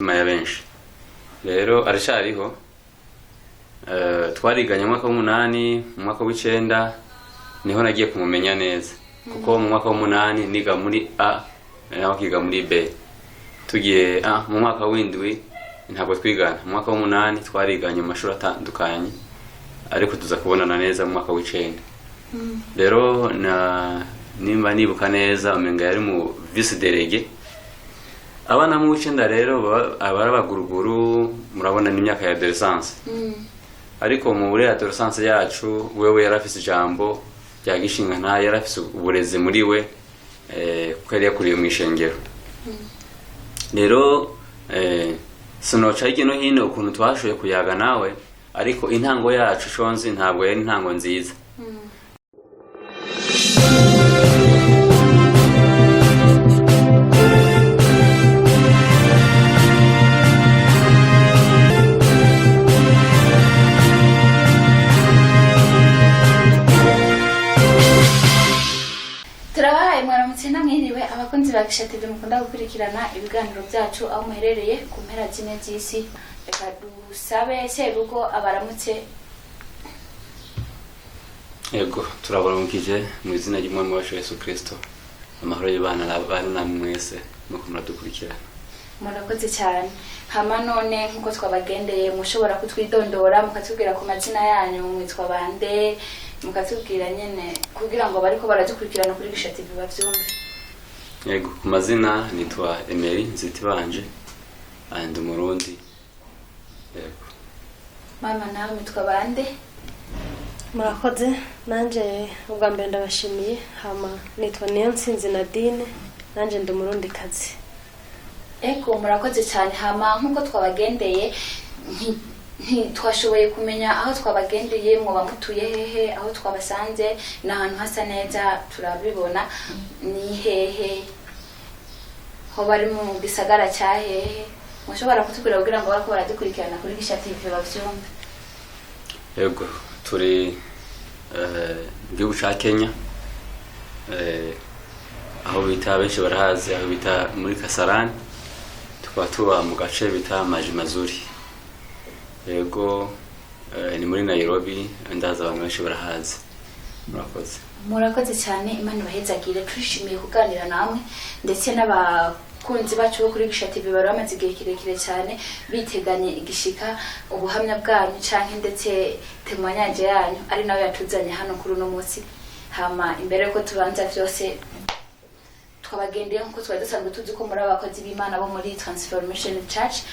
Imitima ya benshi rero aracariho. Twariganye mu mwaka w'umunani, mu mwaka w'icenda niho nagiye kumumenya neza, kuko mu mwaka w'umunani niga muri A, nawe akiga muri B. Tugiye mu mwaka w'indwi ntabwo twigana. Mu mwaka w'umunani twariganye mu mashuri atandukanye, ariko tuza kubonana neza mu mwaka w'icenda. Rero na nimba nibuka neza, umenga yari mu vice délégué. Abana mu w'icenda rero aba ari abaguruguru, murabona ni imyaka ya adolescence. Ariko muri adolescence yacu, wewe yari afise ijambo rya gishinga, nta yari afise uburezi muri we, kuko yari yakuriye mu ishengero. Rero sinoca hirya no hino ukuntu twashoboye kuyaga nawe, ariko intango yacu shonzi ntabwo yari intango nziza. Turabahaye mwaramutse namwiriwe, abakunzi ba Kisha TV mukunda gukurikirana ibiganiro byacu aho muherereye ku mpera zine z'isi. Reka dusabe serugo abaramutse. Yego, turabaramukije mu izina ry'Umwami wacu Yesu Kristo. Amahoro y'Imana abane namwe mwese nuko muradukurikirana. Murakoze cyane. Hama none nk'uko twabagendeye, mushobora kutwidondora, mukatubwira ku mazina yanyu, mwitwa bande, mukatubwira nyene kugira ngo bariko baradukurikirana kuri Gisha TV bavyumve. Yego, ku mazina nitwa Emery Nzitibanje, ndi Umurundi, yego. Mama, nawe mwitwa bande? Murakoze. Nanjye ubwa mbere ndabashimiye. Hama nitwa Niyonsinzi Nadine, nanjye ndi Umurundikazi. Ego, murakoze cyane. Hama nk'uko twabagendeye, ntitwashoboye kumenya aho twabagendeye, mwoba mutuye hehe? Aho twabasanze ni ahantu hasa neza, turabibona. Ni hehe? Ho bari mu gisagara cya hehe? Mushobora kutubwira kugira ngo bariko baradukurikirana kuri Gisha TV bavyumve. Yego, turi mu gihugu ca Kenya, aho bita, benshi barahazi, aho bita muri Kasarani. Tukaba tuba mu gace bita Maji Mazuri. Yego, ni muri Nairobi, ndaza abantu benshi barahazi. Murakoze. Murakoze cyane, Imana ibahezagire. Turishimiye kuganira namwe ndetse n'abakunzi bacu bo kuri Gisha TV bari bamaze igihe kirekire cyane biteganye igishika ubuhamya bwanyu canke ndetse témoignage yanyu, ari nawe yatuzanye hano kuri uno munsi. Hama imbere yuko tubanza vyose, twabagendeye nkuko twari dusanzwe tuzi ko muri abakozi b'Imana bo muri Transformation Church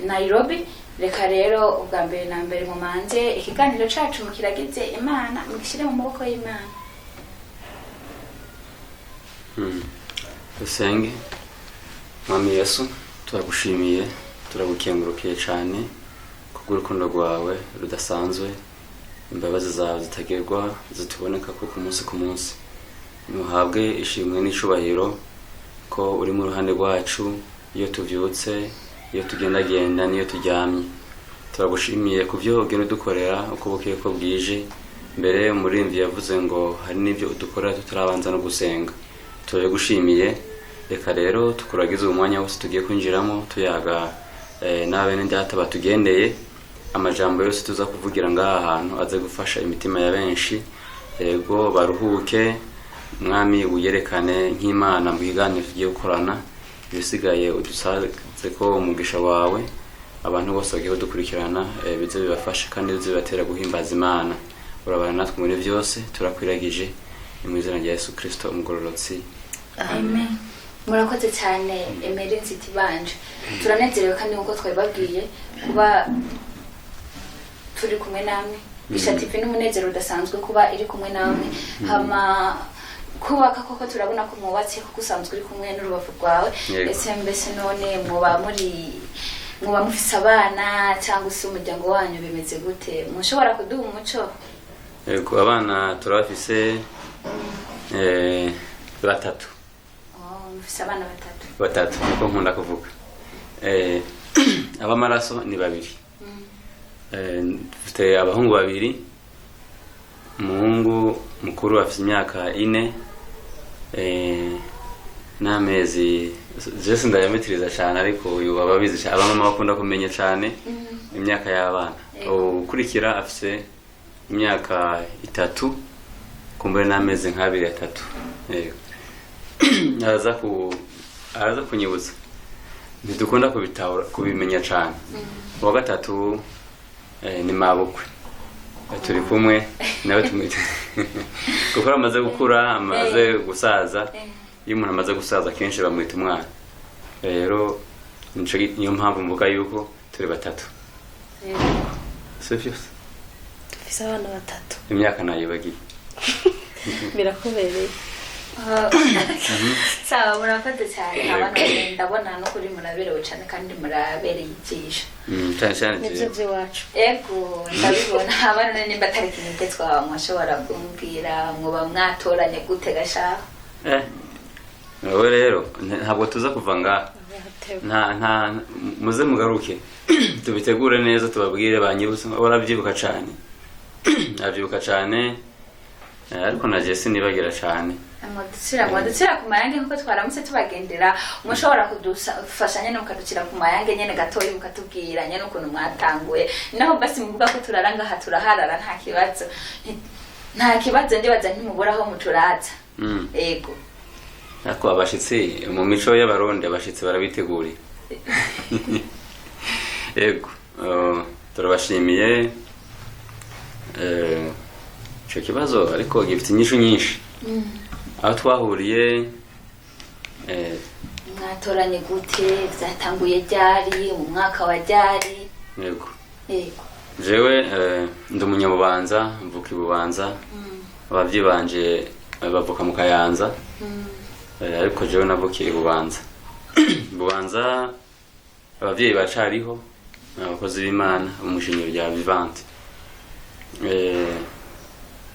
Nairobi. Reka rero ubwa mbere na mbere mumanze ikiganiro cacu mukiragize Imana, mugishyire mu maboko y'Imana. Dusenge. Mwami Yesu, turagushimiye, turagukengurukiye cyane kubw'urukundo rwawe rudasanzwe, imbabazi zawe zitagerwa zituboneka ko ku munsi ku munsi. Ntuhabwe ishimwe n'icubahiro ko uri mu ruhande rwacu iyo tuvyutse, iyo tugendagenda n'iyo turyamye. Turagushimiye ku byo ugenda udukorera uko bukeye ko bwije. Mbere umuririmbyi yavuze ngo hari n'ibyo udukorera tutarabanza no gusenga. Turabigushimiye. Reka rero tukuragize uwo mwanya wose tugiye kwinjiramo tuyaga n'abene data batugendeye. Amajambo yose tuza kuvugira ngaha hantu aze gufasha imitima ya benshi, yego, baruhuke. Mwami, wiyerekane nk'Imana mu biganiro tugiye gukorana. Ibisigaye udusaze ko umugisha wawe. Abantu bose bagiye kudukurikirana, bize bibafashe kandi bize bibatera guhimbaza Imana. Urabana natwe muri byose, turakwiragije. Ni mu izina rya Yesu Kristo umugororotsi. Amen. Murakoze cyane, Emery Nzitibanje. Turanezerewe kandi nk'uko twabibabwiye kuba turi kumwe namwe. Gisha TV n'umunezero udasanzwe kuba iri kumwe namwe. Hama kubaka koko turabona ko mwubatse, kuko usanzwe uri kumwe n'urubavu rwawe. Yego. Ese mbese none mwoba muri mwoba mufise abana cyangwa se umuryango wanyu bimeze gute? Mushobora kuduha umuco? Yego, abana turabafise, batatu. Oh, mufise abana batatu. Batatu niko nkunda kuvuga. Ab'amaraso ni babiri. Dufite abahungu babiri. Umuhungu mukuru afite imyaka 4. N'amezi jese ndayamitiriza cyane, ariko uyu aba abizi cyane. Abamama bakunda kumenya cyane imyaka y'abana. Ukurikira afise imyaka 3 kumbure n'amezi nk'abiri atatu. Yego. Araza kunyibutsa, ntidukunda kubitahura, kubimenya cyane. Uwa gatatu ni mabukwe. Turi kumwe nawe, tumwite kuko amaze gukura, amaze gusaza. Iyo umuntu amaze gusaza kenshi bamwita umwana. Rero niyo mpamvu mvuga yuko turi batatu. Sivyo? Dufise abana batatu. Imyaka nayibagiye. Birakubereye. Sawa, murakoze cyane. Abana banjye ndabona no kuri muraberewe cyane kandi murabereye ijisho. Cyane cyane Nibyo jewe. by'iwacu. Ego, ndabibona. Abana, nimba atari ikintu twaba mwashobora kumbwira, mwoba mwatoranye gute gashaho? Wowe rero ntabwo tuza kuva ngaha. Batewe. Nta muze mugaruke tubitegure neza, tubabwire banyibutse. Barabyibuka cyane, arabyibuka cyane. Ariko na je sinibagira cyane. Mwaducira ku mayange nkuko twaramutse tubagendera, mushobora kudufasha nyene mukaducira ku mayange nyene gatoyi, mukatubwira nyene ukuntu mwatanguye. Naho basi muvuga ko turara ngaha, turaharara, nta kibazo. Nta kibazo, ndibaza ntimubura aho muturaza. Ego. Ariko abashitsi, mu mico y'Abarundi, abashitsi barabiteguriye. Yego, turabashimiye. Ico kibazo ariko gifite inyishu nyinshi. Aho twahuriye, Mwatoranye gute? Vyatanguye ryari? Mu mwaka wa ryari? Yego. Ego. Jewe ndi umunyabubanza, mvuka iBubanza. Abavyeyi banje bavuka mu Kayanza. Ariko jewe navukiye iBubanza. Bubanza abavyeyi bacariho, ni abakozi b'Imana mu ishengero rya Vivante.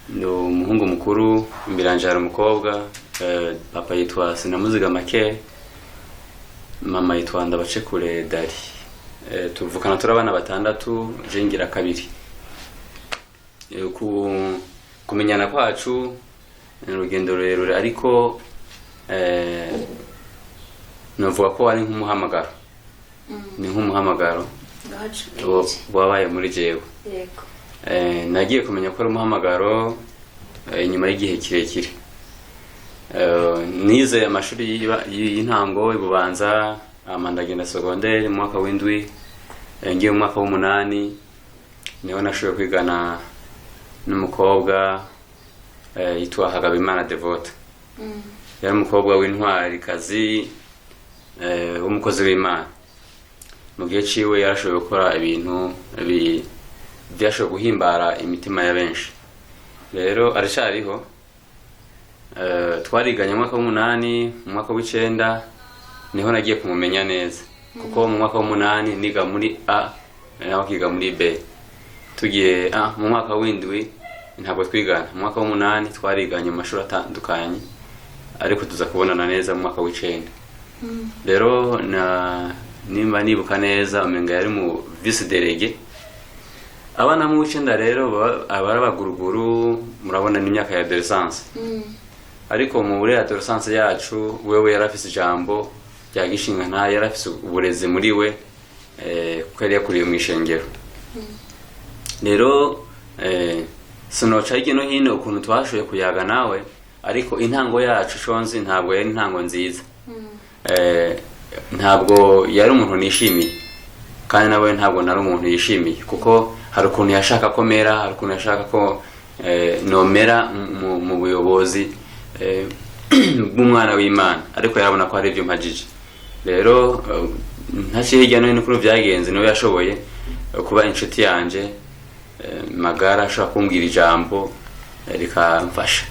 Ni umuhungu mukuru, imbere yanje hari umukobwa. Papa yitwa Sinamuziga Make, mama yitwa Ndabacekure Dari. Tuvukana turi abana batandatu, je ngira kabiri. Kumenyana kwacu ni urugendo rurerure, ariko novuga ko ari nk'umuhamagaro, ni nk'umuhamagaro wabaye muri jewe. Yego. Nagiye kumenya ko ari umuhamagaro inyuma y'igihe kirekire. Nize amashuri y'intango iBubanza, hama ndagenda secondaire mu mwaka w'indwi. Ngiye mu mwaka w'umunani niho nashoboye kwigana n'umukobwa yitwa Hagabimana Devota. Yari umukobwa w'intwari kazi, w'umukozi w'Imana. Mu gihe ciwe yarashoboye gukora ibintu byashoboye guhimbara imitima ya benshi. Rero aracariho. Twariganye mu mwaka w'umunani. Mu mwaka w'icenda niho nagiye kumumenya neza, kuko mu mwaka w'umunani niga muri A, nawe akiga muri B. Tugiye mu mwaka w'indwi ntabwo twigana. Mu mwaka w'umunani twariganye mu mashuri atandukanye, ariko tuza kubonana neza mu mwaka w'icenda. Rero na nimba nibuka neza, umenga yari mu vice délégué. Abana mu w'icenda rero aba ari abaguruguru, murabona n'imyaka ya adolescence. Ariko mu muri adolescence yacu, wewe yari afise ijambo rya gishinga, nta yari afise uburezi muri we, kuko yari yakuriye mu ishengero. Rero sinoca hirya no hino ukuntu twashoboye kuyaga nawe, ariko intango yacu shonzi ntabwo yari intango nziza. Ntabwo yari umuntu nishimiye, kandi nawe ntabwo nari umuntu yishimiye, kuko hari ukuntu yashaka ko mera, hari ukuntu yashaka ko nomera mu buyobozi bw'umwana w'Imana, ariko yarabona ko hari ibyo mpagije. Rero ntaciye hirya no hino kuri byagenze, niwe yashoboye kuba inshuti yanje magara, ashobora kumbwira ijambo rikamfasha.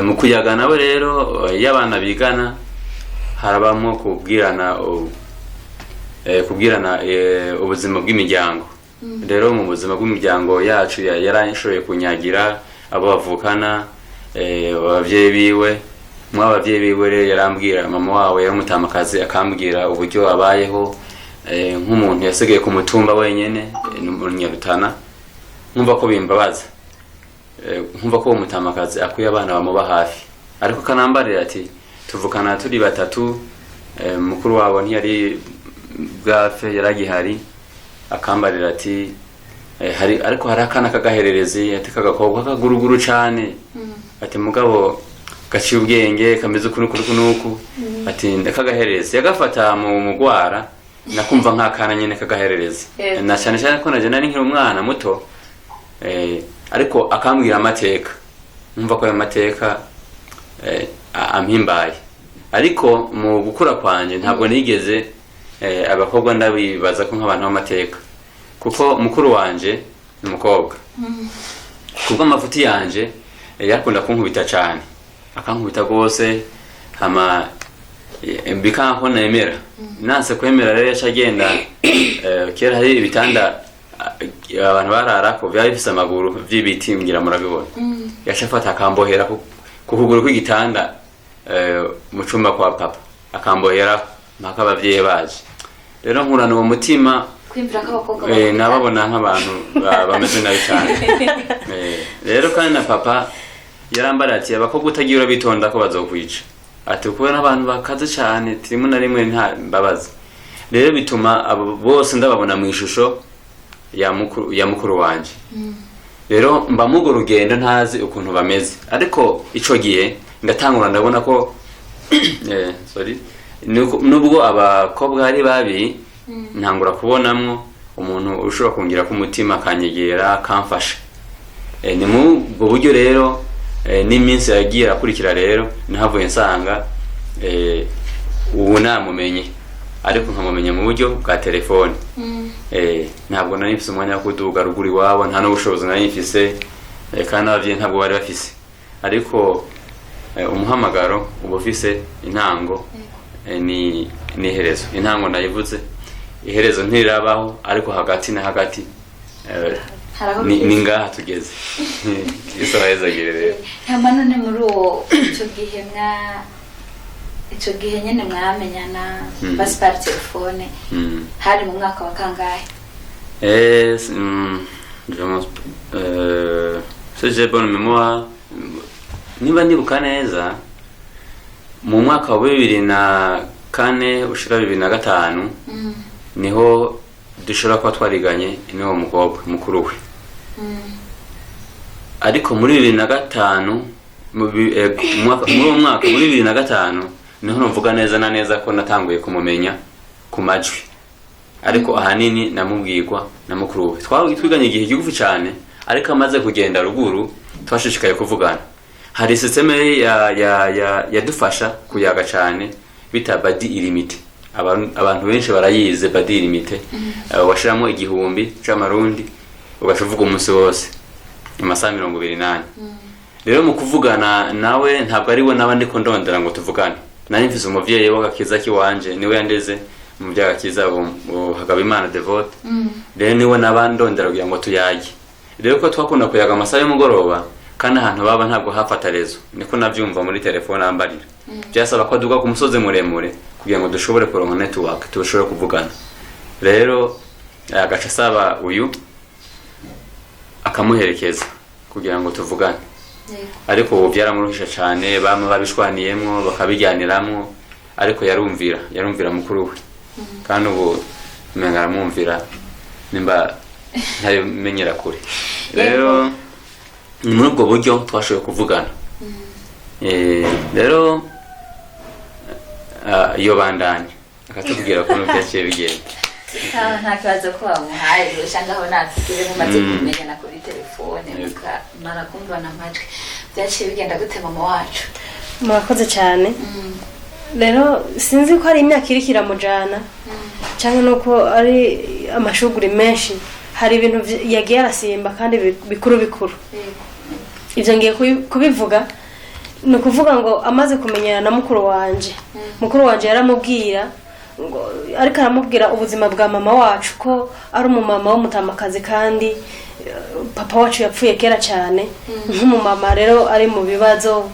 Mu kuyaga nawe rero, iyo abana bigana harabamo kubwirana ubuzima bw'imiryango. Rero mu buzima bw'imiryango yacu yarashoboye kunyagira abo bavukana, abavyeyi biwe. Mu abavyeyi biwe rero yarambwira mama wawe yari umutamakazi, akambwira uburyo abayeho, nk'umuntu yasigaye ku mutumba wenyene, ni umunyarutana. Nkumva ko bimbabaza, nkumva ko uwo mutamakazi akwiye abana bamuba hafi, ariko kanambarira ati Tuvukana turi batatu. Mukuru wabo ntiyari bwapfe, yaragihari. Akambarira ati hari, ariko hari akana k'agahererezi, ati k'agakobwa k'akaguruguru cane, ati mugabo gaciye ubwenge, kameze uku n'uku n'uku n'uku, ati ndakagahererezi. Yagafata mu mugwara, nakumva nk'akana nyene k'agahererezi. Na cyane cyane ko naje nari nkiri umwana muto, ariko akambwira amateka, nkumva ko ayo mateka ampimbaye. Ariko mu gukura kwanje ntabwo nigeze abakobwa ndabibaza ko nk'abantu b'amateka, kuko mukuru wanje ni umukobwa. Kubwo amafuti yanje, yakunda kunkubita cyane, akankubita rwose, hama bikanka nemera. Nanse kwemera rero, yaca agenda. Kera hari ibitanda abantu bararako byari bifise amaguru vy'ibiti, ngira murabibona. Yaca afata akambohera ku kuguru kw'igitanda, mu cumba kwa papa, akambohera mpaka abavyeyi baje. Rero nkurana uwo mutima. Kwiyumvira ko abakobwa bakubita. Nababona nk'abantu bameze nabi cyane. Rero kandi na papa yarambara ati abakobwa utagiye urabitonda ko bazokwica, ati kubera abantu bakaze cyane, rimwe na rimwe nta mbabazi. Rero bituma abo bose ndababona mu ishusho ya mukuru wanje. Rero mba mugo rugendo ntazi ukuntu bameze, ariko ico gihe ndatangura ndabona ko sorry, nubwo abakobwa ari babi, ntangura kubonamwo umuntu ushobora kungira ku mutima, akanyegera, akamfasha. Ni mu ubwo buryo rero, n'iminsi yagiye arakurikira rero nahavuye nsanga ubu namumenye, ariko nkamumenya mu buryo bwa telefone. Ntabwo nari mfise umwanya wo kuduga ruguru iwabo, nta n'ubushobozi nari mfise, kandi n'abavyeyi ntabwo bari bafise. Ariko umuhamagaro uba ufise intango ni n'iherezo. Intango ndayivuze, iherezo ntirirabaho, ariko hagati na hagati Hari aho ni bigeze. Ngaha tugeze, isabahezagire rero. Hama none muri uwo ico gihe mwa ico gihe nyene mwamenyana basi par téléphone, hari mu mwaka wa kangahe? Je pense, si j'ai bonne mémoire, niba nibuka neza, mu mwaka wa 2004 ushira 2005 niho dushobora kuba twariganye n'uwo mukobwa mukuru we. Ariko muri 2005, muri uwo mwaka, muri 2005 niho numvuga neza na neza ko natanguye kumumenya ku majwi, ariko ahanini namubwirwa na mukuru we. Twari twiganye igihe kigufi cyane, ariko amaze kugenda ruguru twashishikaye kuvugana. Hari système ya yadufasha kuyaga cyane bita Badi illimité. Abantu benshi barayize Badi illimité. Washiramo 1000 c'amarundi, ugaca uvuga umunsi wose amasaha 24. Rero mu kuvugana nawe, ntabwo ari we naba ndiko ndondera ngo tuvugane. Nari mfise umuvyeyi w'agakiza kiwanje, niwe yandeze mu by'agakiza, Hagabimana Devote. Rero niwe naba ndondera kugira ngo tuyage. Rero ko twakunda kuyaga amasaha y'umugoroba, kandi ahantu baba ntabwo hafata réseau, niko navyumva muri telefone ambarira. Byasaba ko aduga ku musozi muremure kugira ngo dushobore kuronka network, dushobore kuvugana. Rero agaca asaba uyu akamuherekeza kugira ngo tuvugane. Ariko ubu byaramuruhisha cyane, bamwe babishwaniyemwo, bakabijyaniramwo, ariko yarumvira mukuru we, kandi ubu umenga aramwumvira nimba ntabimenyera kure. Rero ni muri ubwo buryo twashoboye kuvugana. Rero iyo bandanye akatubwira ukuntu byaciye bigenda. Nta kibazo ko bamuhaye usanga aho natugire mumaze kumenyana kuri telefone, mukamara kumvana amajwi, byaciye bigenda gute, mama wacu? Murakoze cyane. Rero sinzi ko ari imyaka iriko iramujana cyangwa nuko ari amashuguri menshi, hari ibintu yagiye arasimba kandi bikuru bikuru. Ibyo ngiye kubivuga. Ni ukuvuga ngo amaze kumenyana na mukuru wanje, mukuru wanje yaramubwira ngo, ariko aramubwira ubuzima bwa mama wacu, ko ari umumama w'umutamakazi, kandi papa wacu yapfuye kera cyane, nk'umumama rero ari mu bibazo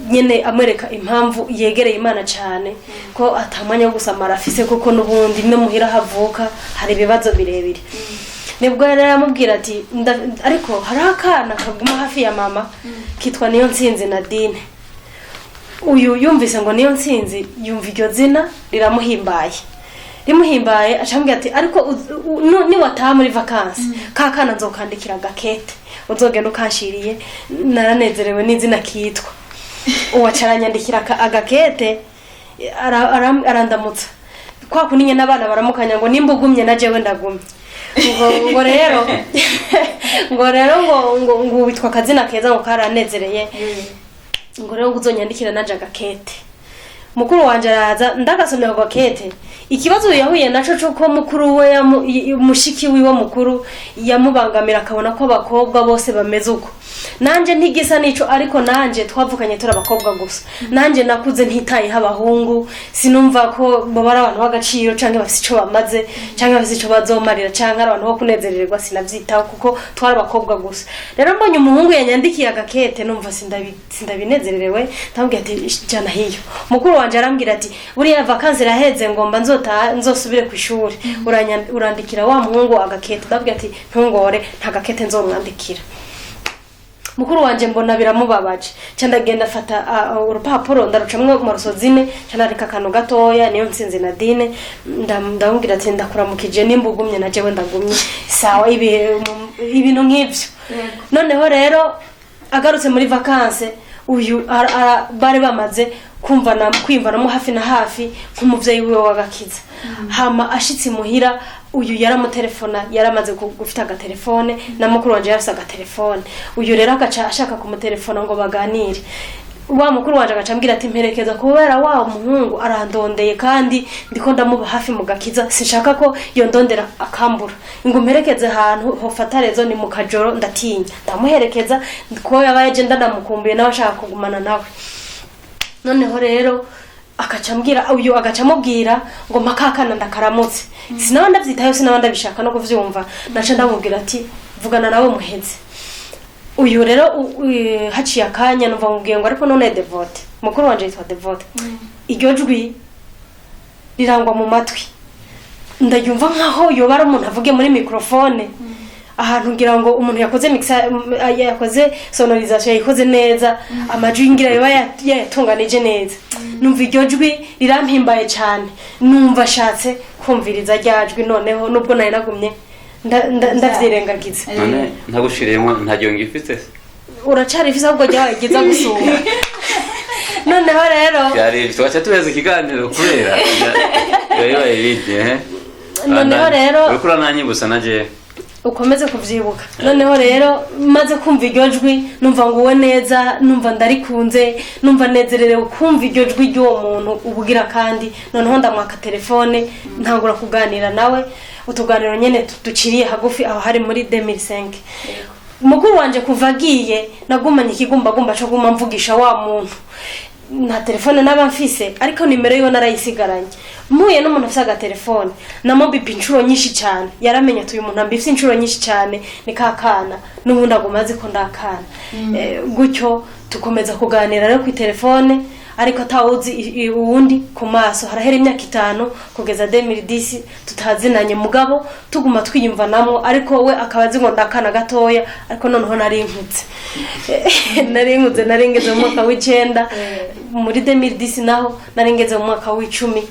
nyine, amwereka impamvu yegereye Imana cyane, ko atamwanya wo gusamara afise, kuko n'ubundi no muhira havuka hari ibibazo birebire. Nibwo yari aramubwira ati ariko hariho akana kaguma hafi ya mama kitwa Niyo Nsinzi Nadine. Uyu yumvise ngo niyo nsinzi, yumva iryo zina riramuhimbaye, rimuhimbaye, acambwira ati: "Ariko niwataha muri vacances, ka kana nzokandikira agakete, uzogenda ukanshiriye, naranezerewe n'izina kitwa." Uwo aca aranyandikira agakete, arandamutsa kwa kuninye n'abana baramukanya ngo: "Nimba ugumye na jewe ndagumye." Ngo rero ngo witwa akazina keza, ngo karanezereye, ngo rero ngo uzonyandikira nanje agakete. Mukuru wanje araza, ndagasomye ako gakete. Ikibazo yahuye naco cuko mukuru we mushiki wiwe mukuru yamubangamira, akabona ko abakobwa bose bameze uko. Nanje ntigisa nico, ariko nanje twavukanye turi abakobwa gusa. Nanje nakuze ntitayeho abahungu, sinumva ko boba ari abantu b'agaciro canke bafise ico bamaze canke bafise ico bazomarira canke ari abantu bo kunezererwa, sinavyitaho kuko twari abakobwa gusa. Rero mbonye umuhungu yanyandikiye agakete, numva sindabinezererewe. Ndamubwira ati: "Jana hiyo." Mukuru wanje arambwira ati: "Buriya vacances iraheze, ngomba nzotaha nzosubire ku ishuri, urandikira wa muhungu agakete." Ndabwira ati: "Ntungore, nta gakete nzomwandikira." Mukuru wanje mbona biramubabaje, ca ndagenda afata urupapuro, ndarucamwo morceaux zine, ca nandika akantu gatoya: "Niyo nsinzi Nadine." Ndamubwira ati: "Ndakuramukije, nimba ugumye na jewe ndagumye, sawa." Ibintu nk'ivyo. Noneho rero agarutse muri vacances, uyu bari bamaze kumvana, kwiyumvanamo hafi na hafi nk'umuvyeyi wiwe w'agakiza. Hama ashitse imuhira, uyu yaramutelefona, yaramaze gufita agatelefone, na mukuru wanje yarafise agatelefone. Uyu rero agaca ashaka kumutelefona ngo baganire. Wa mukuru wanje agaca ambwira ati: "Mperekeza, kubera wa muhungu arandondeye kandi ndiko ndamuba hafi mu gakiza, sinshaka ko yondondera akambura, ngo mperekeze ahantu hofata réseau, ni mu kajoro, ndatinya." Ndamuherekeza kuko yabaye je ndanamukumbuye, nawe ashaka kugumana nawe. Noneho rero agaca ambwira, uyu agaca amubwira ngo makakana ndakaramutse. Sinaba ndavyitayeho, sinaba ndabishaka no kuvyumva. Naca ndamubwira ati: "Vugana nawe muheze." Uyu rero haciye akanya numva mubwiye ngo: "Ariko none Devote," mukuru wanje yitwa Devote, "iryo jwi rirangwa mu matwi, ndaryumva nkaho yoba ari umuntu avuge muri microphone ahantu, ngira ngo umuntu yakoze yakoze sonorisation, yayikoze neza, amajwi ngira yoba yayatunganije neza. Numva iryo jwi rirampimbaye cyane, numva ashatse kumviriza rya jwi." Noneho nubwo nari nagumye ndavyirengagiza. None ntagushiriyemo, nta ngifite? Uracari ifise, ahubwo ryabaye ryiza gusumba. Noneho rero Byari tugaca tuheza ikiganiro kubera biba bibaye bindi eh. Noneho rero Uriko urananyibutsa na jewe. Ukomeze kuvyibuka. Noneho rero maze kumva iryo jwi, numva nguwe neza, numva ndarikunze, numva nezererewe kumva iryo jwi ry'uwo muntu ubugira. Kandi noneho ndamwaka telefone, ntangura kuganira nawe utuganiro nyene duciriye hagufi. Aho hari muri 2005. Mukuru wanje kuva agiye, nagumanye ikigumbagumba co guma mvugisha wa muntu. Nta telefone naba mfise, ariko nimero yiwe narayisigaranye. Mpuye n'umuntu afise agatelefone, namubipa inshuro nyinshi cyane, yaramenye ati: "Uyu muntu ambifise inshuro nyinshi cyane ni ka kana n'ubundi aguma azi ko ndakana." Gutyo tukomeza kuganira rero ku telefone, ariko atawuzi uwundi ku maso. Harahera imyaka 5 kugeza 2010 tutazinanye, mugabo tuguma twiyumvanamo, ariko we akaba azi ngo ndakana gatoya. Ariko noneho nari nkuze, nari nkuze, nari ngeze mu mwaka w'icenda. Muri 2010 naho nari ngeze mu mwaka wa 11,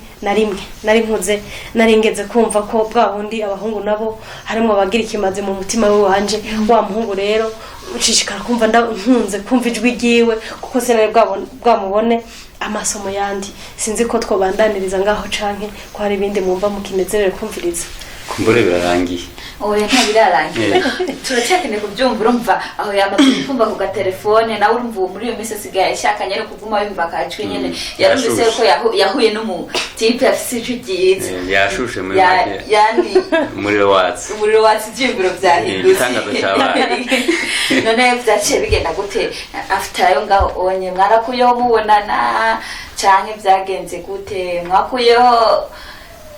nari nkuze, nari ngeze kumva ko bwa bundi abahungu nabo harimo abagira ikimazi mu mutima w'iwanje. Wa muhungu rero nshishikara kumva nkunze kumva ijwi ryiwe, kuko sinari bwamubone amasomo yandi. Sinzi ko twobandaniriza ngaho canke ko hari ibindi mwumva mukinezerewe kumviriza. Kumbure birarangiye. Oya, ntabirarangira, turacyakeneye kubyumva. Urumva aho yamaze kumva ku gatelefone, nawe urumva ubu muri iyo minsi asigaye ashaka nyine kuguma yumva akajwi nyine. Yarumvise Yashushe. ko yahuye n'umutipe afise ijwi ryiza. Yashushe muri make. Yani Umuriro watse. Umuriro watse, ivyiyumviro vyahindutse. Igitangaza cabaye. None vyaciye bigenda gute after ayo ngaho onye? Mwarakuyeho mubonana canke vyagenze gute? Mwakuyeho,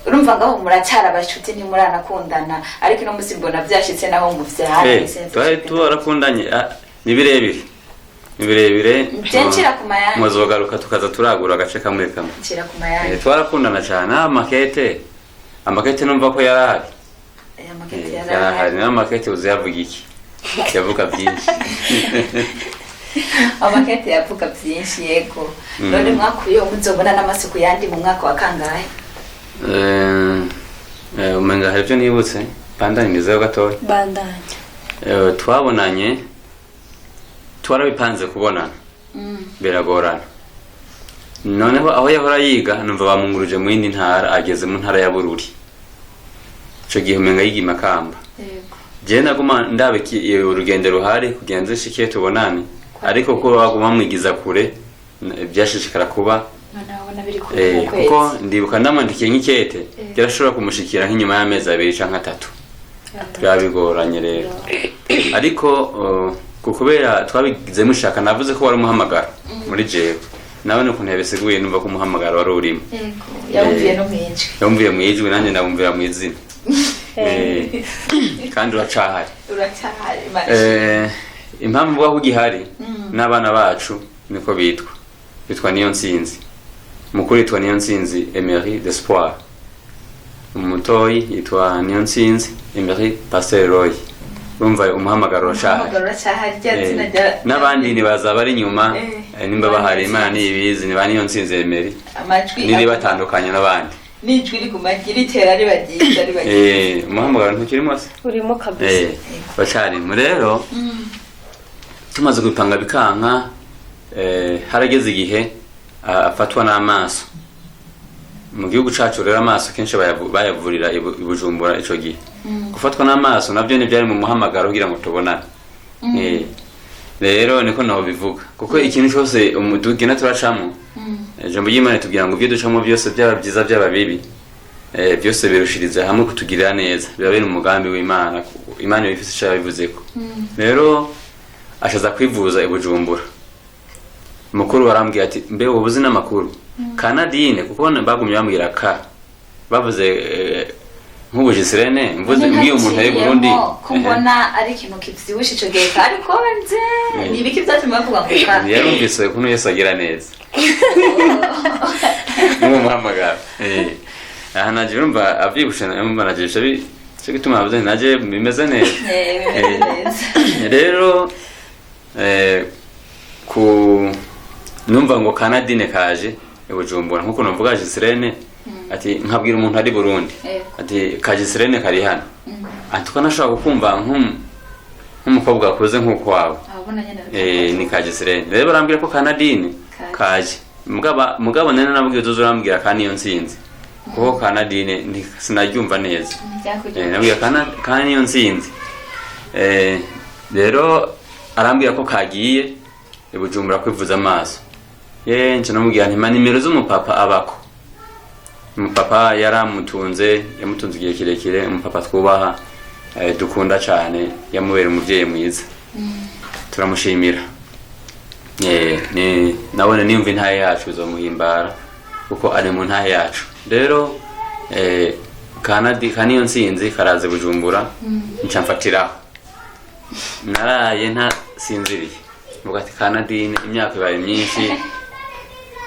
urumva ngaho muracyari abashuti, ntimuranakundana, ariko ino musi mbona vyashitse naho muvyara. Twari tubarakundanye, ni birebire, ni birebire. Je ncira ku mayange. Muzogaruka tukaza turagura agace kamwe kamwe. Ncira ku mayange. Twarakundana cyane. Amakete, amakete numva ko yarahari. Aya makete Yarahari. Yarahari. Niyo amakete uzi yavuga iki? Yavuga byinshi. Amakete yavuga byinshi, yego. None mwakuyeho muzobona n'amasuku yandi mu mwaka wa kangahe? Umenga hari ibyo nibutse, bandanirizeho gatoya. Bandanya. Twabonanye, twarabipanze kubonana, biragorana. Noneho aho yahora yiga numva bamunguruje mu yindi ntara, ageze mu ntara ya Bururi. Ico gihe umenga yiga i Makamba. Jewe naguma ndaba urugendo ruhari kugira nze nshike tubonane, ariko ko baguma bamwigiza kure, byashishikara kuba. None wabona biri kure mu Kuko kwezi. Ndibuka ndamwandikiye nk'ikete, byarashobora kumushikira nk'inyuma y'amezi 2 canke 3, byaba bigoranye rero. Ariko ku kubera twabigizemo ishaka, navuze ko wari umuhamagaro muri jewe, nawe n'ukuntu yabisiguye numva ko umuhamagaro wari urimo. Yego, yawumviye no mwijwi. Yumviye mu ijwi, nanjye ndamwumvira mu izina. Kandi uracahari. Uracyahari, Imana ishimwe. Impamvu mvuga ko ugihari, n'abana bacu niko bitwa, bitwa Niyo Nsinzi. Mukuru yitwa Niyo Nsinzi Emery d'Espoir, umutoyi yitwa Niyo Nsinzi Emery Pasteur Roy. Urumva umuhamagaro uracahari. Umuhamagaro uracyahari, rya zina rya N'abandi ntibaza bari inyuma, nimba bahari Imana niyibizi, niba Niyo Nsinzi Emery amajwi niri batandukanye n'abandi. N'ijwi riguma ritera riba ryiza, riba ryiza. Umuhamagaro ntukirimo se? Urimo kabisa. Bacarimo rero. Tumaze gupanga bikanka, harageze igihe afatwa n'amaso mu gihugu cacu. Rero amaso kenshi bayavurira i Bujumbura. Ico gihe gufatwa n'amaso navyo ntibyari mu muhamagaro kugira ngo tubonane. Rero niko naho bivuga, kuko ikintu cyose tugenda turacamo, ijambo ry'Imana ritubwira ngo ibyo ducamo byose, byaba byiza byaba bibi, byose birushiriza hamwe kutugirira neza, biba biri mu mugambi w'Imana. Imana iba ifise ico yabivuzeko. Rero ashaza kwivuza i Bujumbura. Mukuru barambwira ati: "Mbe ubu uzi n'amakuru kanadine?" Kuko bagumye bambwira ka bavuze, nk'ubujisirene mvuze mbwiye umuntu ari Burundi. Ko mbona ari ikintu kivyibushe, ico gihe kari konze, ni ibiki vyatumye bavuga ngo ka? Yarumvise ukuntu Yesu agira neza n'uwo muhamagaro. Aha naje urumva avyibushe, numva naje bica cyo gituma navuze nti naje bimeze neza. Bimeze neza. Rero ku numva ngo kanadine kaje i Bujumbura, nkuko numvuga Gisirene, ati nkabwira umuntu ari Burundi, ati ka Gisirene kari hano, ati ko nashobora kukumva nk'umukobwa akuze nk'uko wawe. Abona nyene. Ni ka Gisirene. Rero barambwira ko kanadine Kaje. Kaje, mugabo nene nabwiye uzoza urambwira ka Niyo Nsinzi, kuko kanadine sinaryumva neza. Nabwira kana Niyo Nsinzi. Rero arambwira ko kagiye i Bujumbura kwivuza amaso. Ye nca namubwira nti: "Ma nimero z'umupapa abako." Umupapa yaramutunze, yamutunze igihe kirekire, umupapa twubaha, dukunda cyane, yamubera umuvyeyi mwiza, turamushimira. Ni nabone nimva intahe yacu izomuhimbara kuko ari mu ntahe yacu. Rero kanadi kaniyo nsinzi karaze Bujumbura, nca mfatiraho, naraye ntasinziriye, mvuga ati kanadine imyaka ibaye myinshi,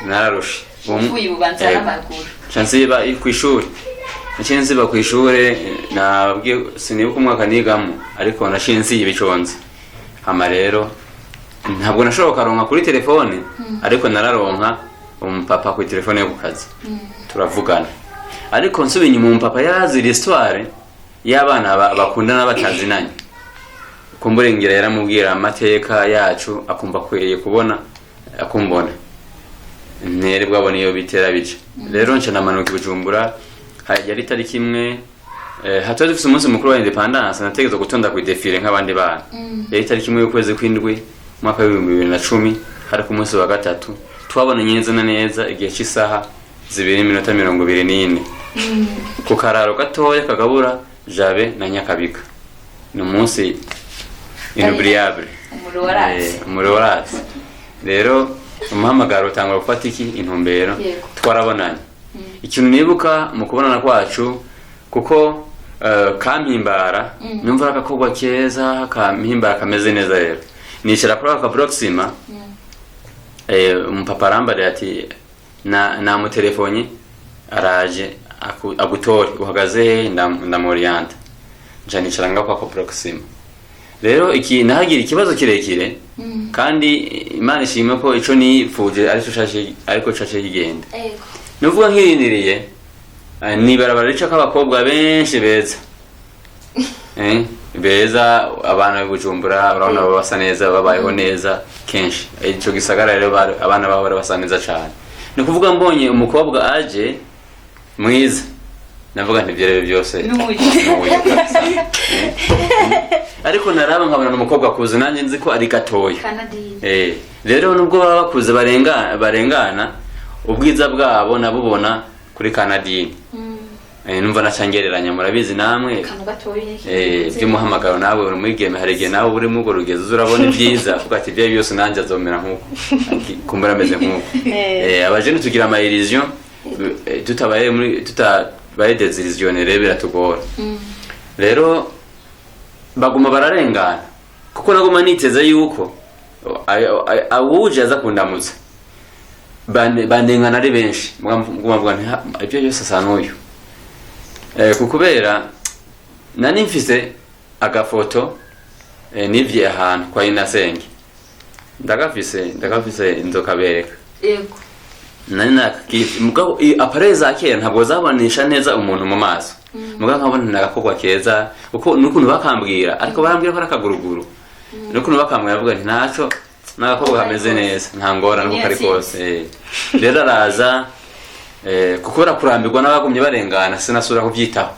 nararushe. Uvuye ububanza Yego. n'amaguru. Nca nsiba kw'ishuri, naciye nsiba kw'ishure. Nababwiye sinibuka umwaka nigamo, ariko naciye nsiba iconze. Hama rero ntabwo nashobora kuronka kuri telefone, ariko nararonka umupapa kuri telefone yo ku kazi, turavugana. Ariko nsubiye inyuma, umupapa yarazi l'histoire y'abana bakundana batazinanye. Kumbure ngira yaramubwira amateka yacu, akumva akwiriye kubona akumbona ntere bwabona iyo bitera bica. Rero nca namanuka i Bujumbura, yari itariki 1, hatari dufise umunsi mukuru wa indépendance, nategerezwa gutonda ku défilé nk'abandi bana. Yari itariki 1 y'ukwezi kw'indwi, umwaka wa 2010, hari ku munsi wa gatatu. Twabonanye neza na neza igihe c'isaha 2:24 ku kararo gatoya kagabura Jabe na Nyakabiga. Ni umunsi inoubliable. Umuriro waratse. Umuriro waratse. Rero umuhamagaro utangura gufata iki intumbero. Twarabonanye. Ikintu nibuka mu kubonana kwacu, kuko kampimbara, numva ari agakobwa keza kampimbara, kameze neza. Rero nicara kuri aka Proxima, umupapa arambarira ati: "Na namutelefone araje agutore, uhagaze hehe?" Ndamuriyanta, nca nicara ngaho kwa Proxima. Rero iki nahagira ikibazo kirekire, kandi Imana ishimwe ko ico nifuje ariko caje, ariko caje kigenda. Nuvuga nkirindiriye, ni ibarabara ricako abakobwa benshi beza, beza, abana b'i Bujumbura urabona baba basa neza, babayeho neza kenshi. Ico gisagara rero abana bahora basa neza cane. Ni ukuvuga mbonye umukobwa aje mwiza, navuga nti ibyo rero byose N'uyu. n'uyu kabisa. Ariko naraba nkabona ni umukobwa akuze, nanjye nzi ko ari gatoya. Kanadine. Rero nubwo baba bakuze barengana, ubwiza bwabo nabubona kuri Kanadine. Numva nacangereranya, murabizi namwe. Akantu gatoya. By'umuhamagaro, nawe uri mwigeme, hari igihe nawe uri muri urwo rugezo uza urabona ibyiza, uvuga ati ibyo byose nanjye azomera nk'uko, kumbura ameze nk'uko. Abajene tugira ama illusion, tutabaye muri tutabaye désillusionné rero biratugora. Rero baguma bararengana, kuko naguma niteze yuko awuje aza kundamutsa. Bandengana ari benshi, nguma mvuga nti: "Ha, ibyo byose asa n'uyu." Kubera nari mfise agafoto, nivye ahantu kwa inasenge, ndagafise nzokabereka. Nari nakakivye, mugabo appareil za kera ntabwo zabonesha neza umuntu mu maso, mugabo nkabona ni agakobwa keza, kuko n'ukuntu bakambwira, ariko barambwira ko ari akaguruguru, n'ukuntu bakambwira bavuga nti ntaco, ni agakobwa kameze neza, nta ngorane uko kari kose. Rero araza, kuko barakurambirwa n'abagumye barengana, sinasubira kubyitaho.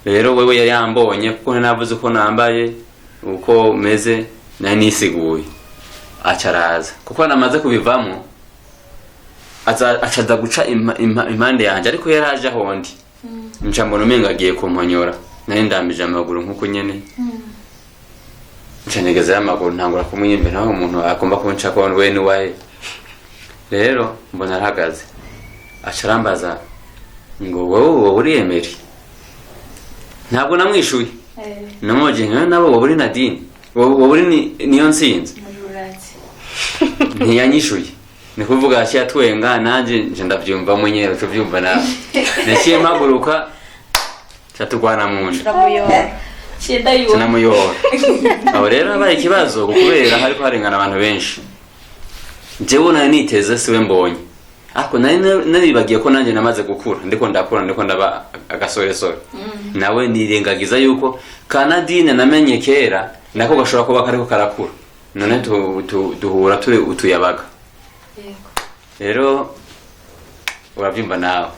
Rero wewe yari yambonye, kuko navuze uko nambaye, uko meze, nari nisiguye, aca araza, kuko namaze kubivamo, acaza guca impande yanjye, ariko yari aje aho ndi, nca mbona umenga agiye kumponyora. Nari ndambije amaguru nk'uko nyene, nca negezayo amaguru, ntangura kumwimbira, naho umuntu agomba kunca ko we ni wahe. Rero mbona arahagaze, aca arambaza ngo: "Wowe wowe uri Emery?" Ntabwo namwishuye. Namubagiye nkawe nabo: "Wowe uri Nadine? Wowe uri niyo nsinzi?" Ntiyanyishuye, ni kuvuga yaciye atwenga, nanjye nje ndabyumvamo nyine, uca nawe. Naciye mpaguruka, nca turwana mu nda. Turamuyora. Sinamuyora. Aho rero habaye ikibazo, kubera hariko harengana abantu benshi. Jewe nari niteze siwe mbonye, ariko nari naribagiye ko nanjye namaze gukura, ndiko ndakura, ndiko ndaba agasoresore. Nawe nirengagiza yuko Kanadine namenye kera nako gashobora kuba kariko karakura, none duhura turi utuyabaga. Rero urabyumva nawe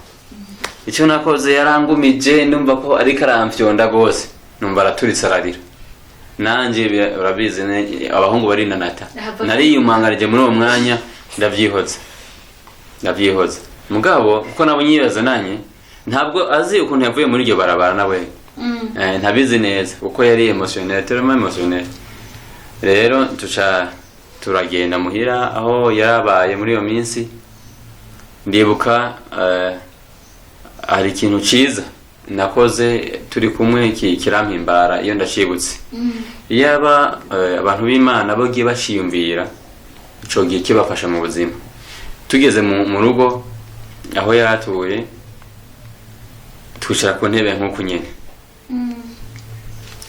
icyo nakoze. Yarangumije, ndumva ko ariko aramfyonda rwose, numva araturitse ararira. Nanjye urabizi abahungu barinanata. Nariyumangarije muri uwo mwanya, ndabyihoza, ndabyihoza. Mugabo kuko nabo nyibaza nanye, ntabwo azi ukuntu yavuye muri iryo barabara nawe. Ntabizi neza, kuko yari émotionnel, tellement émotionnel. Rero tuca turagenda muhira aho yarabaye muri iyo minsi. Ndibuka, hari ikintu ciza nakoze turi kumwe, kirampimbara iyo ndacibutse. Iyaba abantu b'Imana bagiye baciyumvira ico gihe, kibafasha mu buzima. Tugeze mu rugo aho yari atuye, twicara ku ntebe nk'uku nyene,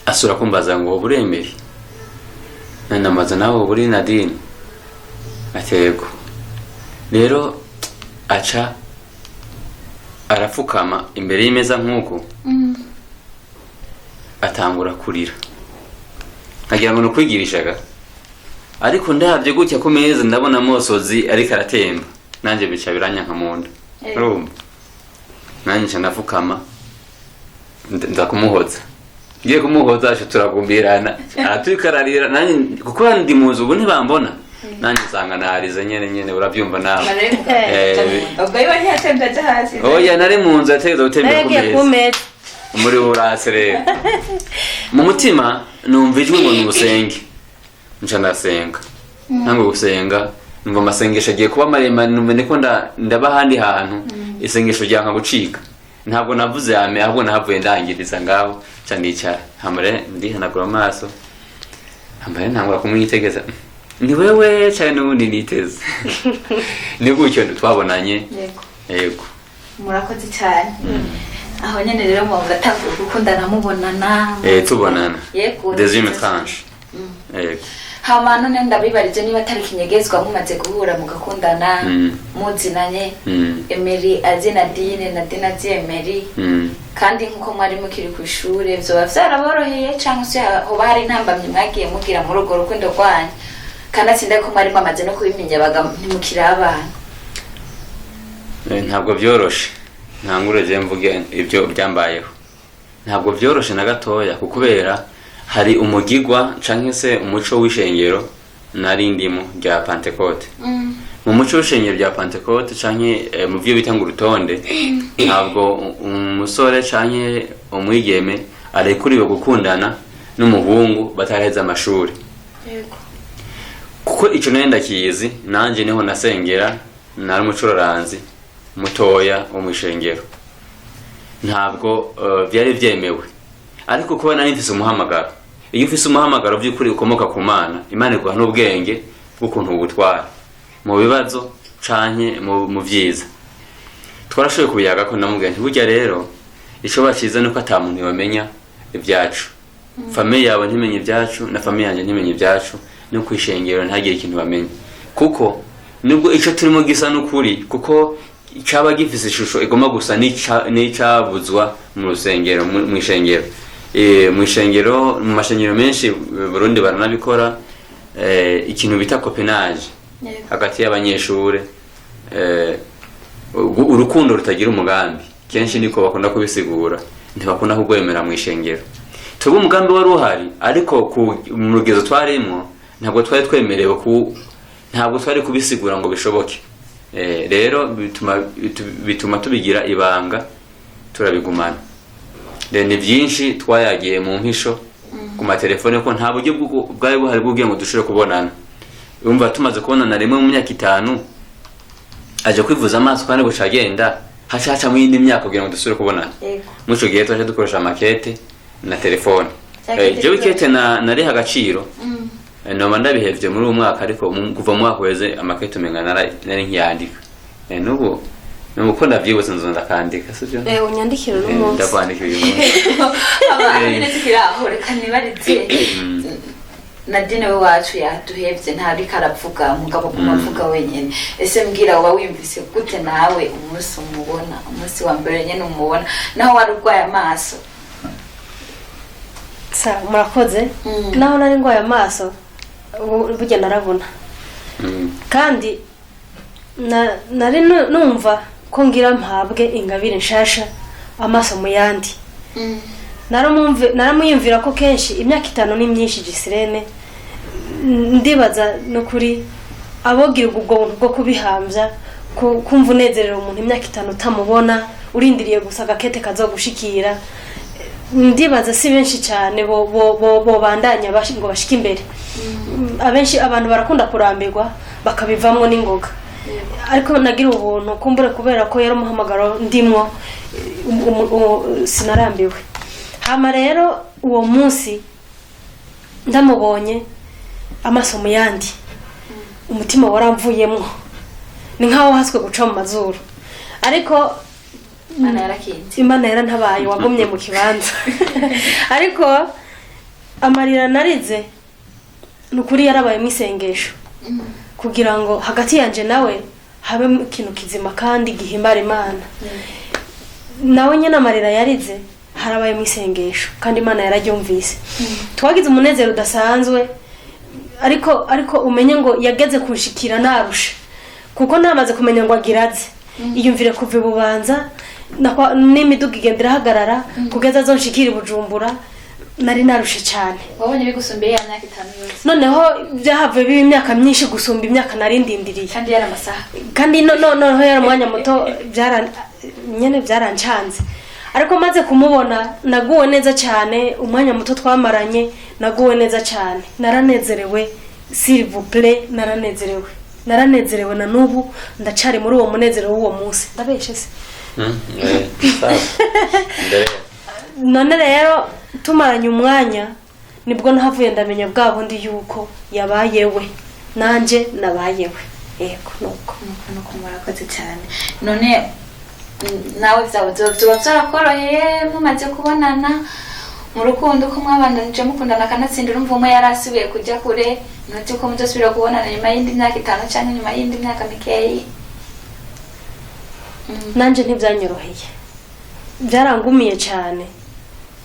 asura kumbaza ngo: "Buremere?" Namaze nawe: "Buri Nadine?" Atego rero aca arafukama imbere y'imeza nk'uku, atangura kurira, nkagira ngo ni ukwigirishaga, ariko ndabye gutya ku meza ndabona amosozi ariko aratemba, nanjye bica biranyanka mu nda. Urumva nanjye nca ndafukama, nza kumuhoza. Ngiye kumuhoza, aca turagumbirana, araturika ararira, nanjye kuko ndi mu nzu ubu ntibambona, nanjye nsanga narize nyene nyene, urabyumva nawe. Ubwo iwe ntiyatembe aja hasi? Oya, nari mu nzu, yategeza gutembera ku Nawe yagiye ku meza. meza. Umuriro uratse. Rero mu mutima numva ijwi ngo nusenge, nca ndasenga. Ntango gusenga, numva amasengesho agiye kuba maremare, numva ndiko ndaba ahandi hantu, isengesho ryanka gucika. Ntabwo navuze ame, ahubwo nahavuye ndangiriza ngaho, nca nicara hamare, ndihanagura amaso, hamare ntangura kumwitegeza, ni wewe cyane n'ubundi niteze. Ni gutyo twabonanye. Yego. Yego. Murakoze cyane. Aho nyene rero muba muratanguye. Gukundana mubonana. Tubonana. Yego. Deuxième tranche. Yego. Hama none ndabibarije, niba atari kinyegezwa, mumaze guhura mugakundana, muzinanye, Emery azi Nadine, Nadine azi Emery, kandi nkuko mwari mukiri ku ishure, vyoba vyaraboroheye canke se hoba hari intambamyi mwagiye mugira muri urwo rukundo rwanyu? Kandi atsinda ko mwari mwamaze no kubimenya baga ntimukiri abana. Ntabwo byoroshe. Ntangure je mvuge ibyo byambayeho. Ntabwo byoroshe na gatoya, kubera hari umugigwa canke se umuco w'ishengero nari ndimo rya Pentecote. Mu muco w'ishengero rya Pentecote canke mu byo bita ngo urutonde, ntabwo umusore canke umwigeme arekuriwe gukundana n'umuhungu bataraheza amashuri. Kuko ico nari ndakizi, nanje niho nasengera, nari umucuraranzi mutoya wo mw'ishengero. Ntabwo vyari vyemewe, ariko kuba nari mfise umuhamagaro, iyo ufise umuhamagaro by'ukuri ukomoka ku Mana, Imana iguha n'ubwenge bw'ukuntu uwutwara mu bibazo canke mu vyiza. Twarashoboye kubiyaga ko ndamubwira nti: "Burya rero ico baciza nuko ata muntu yomenya ibyacu, famille yawe ntimenye ibyacu na famille yanjye ntimenye ibyacu, no kwishengero ntagire ikintu bamenya, kuko nubwo ico turimo gisa n'ukuri, kuko caba gifise ishusho igomba gusa n'icabuzwa mu rusengero, mw'ishengero. Mw'ishengero, mu mashengero menshi Burundi baranabikora, ikintu bita copinage hagati y'abanyeshure, urukundo rutagira umugambi, kenshi niko bakunda kubisigura, ntibakunda kugwemera mu ishengero. Twebwe umugambi wari uhari, ariko mu rugezo twarimwo ntabwo twari twemerewe ntabwo twari kubisigura ngo bishoboke. Rero bituma tubigira ibanga, turabigumana. Rero ni byinshi twayagiye mu mpisho ku matelefone, ko nta buryo bwari buhari bw'ubwenge ngo dushobore kubonana. Urumva, tumaze kubonana rimwe mu myaka 5, aje kwivuza amaso, kandi guca agenda, haca hacamo iyindi myaka kugira ngo dusubire kubonana. Muri ico gihe twaje dukoresha makete na telefone. Za kete. Jewe ikete nariha agaciro. Noba ndabihevye muri uwo mwaka, ariko kuva mu mwaka uheze amakete umenga nari nkiyandika. Nubu ko ndavyibutse nzo ndakandika, sivyo? Unyandikire uno munsi. Ndakwandika uyu munsi. Aba nyine tukiri aho, reka nibarize Nadine we wacu yaduhevye, ntariko aravuga, umugabo guma avuga wenyene. Ese mbwira, woba wiyumvise gute nawe umunsi umubona, umunsi wa mbere nyene umubona, naho wari urwaye amaso? Sa murakoze. Naho nari ndwaye amaso, ubu burya narabona. Kandi nari numva ko ngira mpabwe ingabire nshasha, amaso mu yandi. Naramwiyumvira ko kenshi imyaka 5 ni myinshi. Gisirene ndibaza no kuri abogira ubwo buntu bwo kubihambya, kumva unezerewe umuntu imyaka 5 utamubona, urindiriye gusa agakete kazogushikira, ndibaza si benshi cyane bo bandanya ngo bashike imbere. Abenshi abantu barakunda kurambirwa bakabivamwo n'ingoga, ariko nagira ubuntu kumbure kubera ko yari umuhamagaro ndimwo, sinarambiwe. Hama rero uwo munsi ndamubonye amaso mu yandi, umutima waramvuyemwo, ni nkaho haswe guca mu mazuru, ariko Imana yarakinze. Imana yarantabaye, wagumye mu kibanza. Ariko amarira narize ni ukuri yarabaye mu isengesho kugira ngo hagati yanje nawe habe ikintu kizima kandi gihimbara Imana. Nawe nyine amarira yarize harabaye mu isengesho, kandi Imana yararyumvise. Twagize umunezero udasanzwe, ariko umenye ngo yageze kunshikira narusha, kuko namaze kumenya ngo agira aze, iyumvire kuva i Bubanza n'imiduga igenda irahagarara kugeza azonshikira i Bujumbura, nari narushe cyane. Wabonye bigusumbiye ya myaka 5 yose. Noneho byahavuye biba imyaka myinshi gusumba imyaka nari ndindiriye. Kandi yari amasaha. Kandi noneho yari umwanya muto, byara nyene byarancanze. Ariko maze kumubona naguwe neza cyane. Umwanya muto twamaranye naguwe neza cyane, naranezerewe. S'il vous plaît, naranezerewe, naranezerewe, na n'ubu ndacari muri uwo munezero w'uwo munsi. Ndabeshe se? Sawa. Mbere. None rero tumaranye umwanya, nibwo nahavuye ndamenya bwa bundi yuko yabayewe nanje nabayewe. Yego, nuko. Nuko murakoze cyane. None Nawe vyawe vyoba vyarakoroheye mumaze kubonana mu rukundo, uko mwabandanije mukundana, akanatsinda urumva umwe yari asubiye kujya kure, ntuzi ko muzosubira kubonana nyuma y'indi myaka 5 canke nyuma y'indi myaka mikeyi. Nanje ntibyanyoroheye, byarangumiye cyane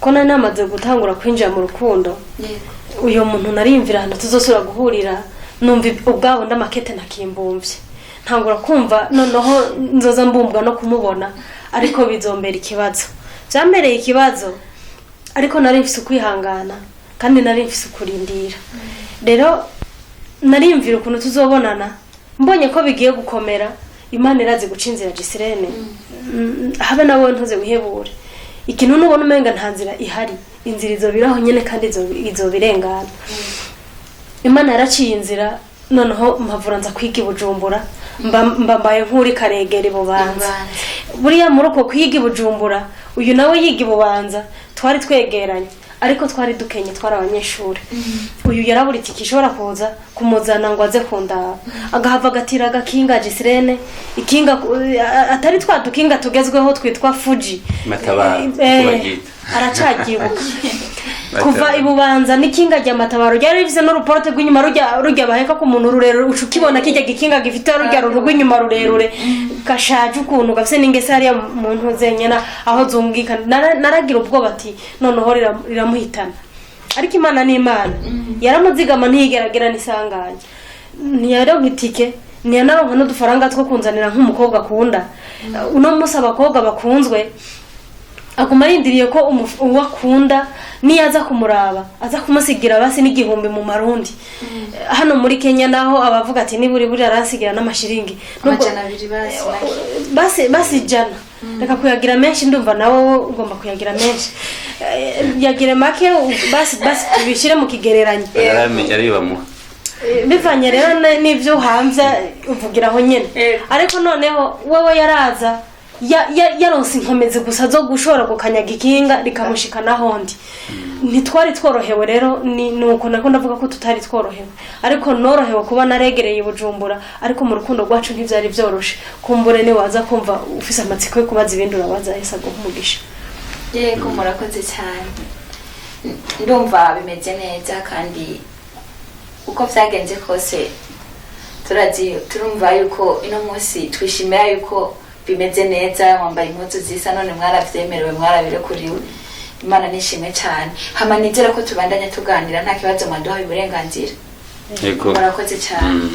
ko nari namaze gutangura kwinjira mu rukundo. Uyu muntu nariyumvira ahantu tuzosubira guhurira, numva ubwabo ndamakete ntakimbumbye, ntangura kumva noneho nzoza mbumbwa no kumubona, ariko bizombera ikibazo, byambereye ikibazo. Ariko nari mfise ukwihangana kandi nari mfise ukurindira. Rero nariyumvira ukuntu tuzobonana, mbonye ko bigiye gukomera. Imana irazi guca inzira, Gisirene. Habe nawe ntuze wihebure ikintu nubona umenga nta nzira ihari, inzira izobiraho nyene kandi izobirengana. Imana yaraciye inzira, noneho mpavura nza kwiga i Bujumbura, mba mbaye nk'uri karegera i Bubanza. Buriya muri uko kwiga i Bujumbura, uyu nawe yiga i Bubanza, twari twegeranye ariko twari dukenye, twari abanyeshuri. Uyu yarabura itike ishobora kuza kumuzana ngo aze kundaba, agahava agatira agakinga, Gisirene, ikinga atari twa dukinga tugezweho twitwa Fuji. Matabaro, uko baryita. Aracabyibuka kuva ibubanza n'ikinga rya Matabaro ryari rifise n'uruporote rw'inyuma, rujya baheka ku muntu rurerure, uca ukibona kijya gikinga gifite rujya runtu rw'inyuma rurerure gashaje ukuntu, gafise n'ingese hariya mu ntuze nyena aho zungika. Naragira ubwoba ati noneho riramuhitana, ariko Imana ni Imana, yaramuzigama ntiyigeragira n'isanganya, ntiyaronka itike, ntiyanaronka n'udufaranga two kunzanira nk'umukobwa akunda. Uno munsi abakobwa bakunzwe aguma arindiriye ko uwo akunda niyo aza kumuraba aza kumusigira basi n'igihumbi mu marundi. Hano muri Kenya naho abavuga ati niburi buri aransigira n'amashiringi. 200 basi make. Basi 100, reka kuyagira menshi, ndumva nawe ugomba kuyagira menshi. Yagire make, basi tubishyire mu kigereranyo. Yaramenya ariyo bamuha. Bivanye rero n'ivyo uhamvya uvugiraho nyene. Ariko noneho wewe yaraza yaronse inkomezi gusa zo gushobora gukanyaga ikinga rikamushika nahondi. Ntitwari tworohewe rero, ni nuko nako ndavuga ko tutari tworohewe, ariko norohewe kuba naregereye i Bujumbura, ariko mu rukundo rwacu ntivyari vyoroshe. Kumbure ni waza kumva ufise amatsiko yo kubaza ibindi, urabaza, Yesu aguha umugisha. Yego, murakoze cyane. Ndumva bimeze neza kandi uko vyagenze kose turazi, turumva yuko ino munsi twishimira yuko bimeze neza, wambaye impuzu zisa, none mwaravyemerewe, mwarabirekuriwe. Imana nishimwe cyane. Hama nizere ko tubandanya tuganira nta kibazo, mwaduhaye uburenganzira. Yego. Murakoze cyane.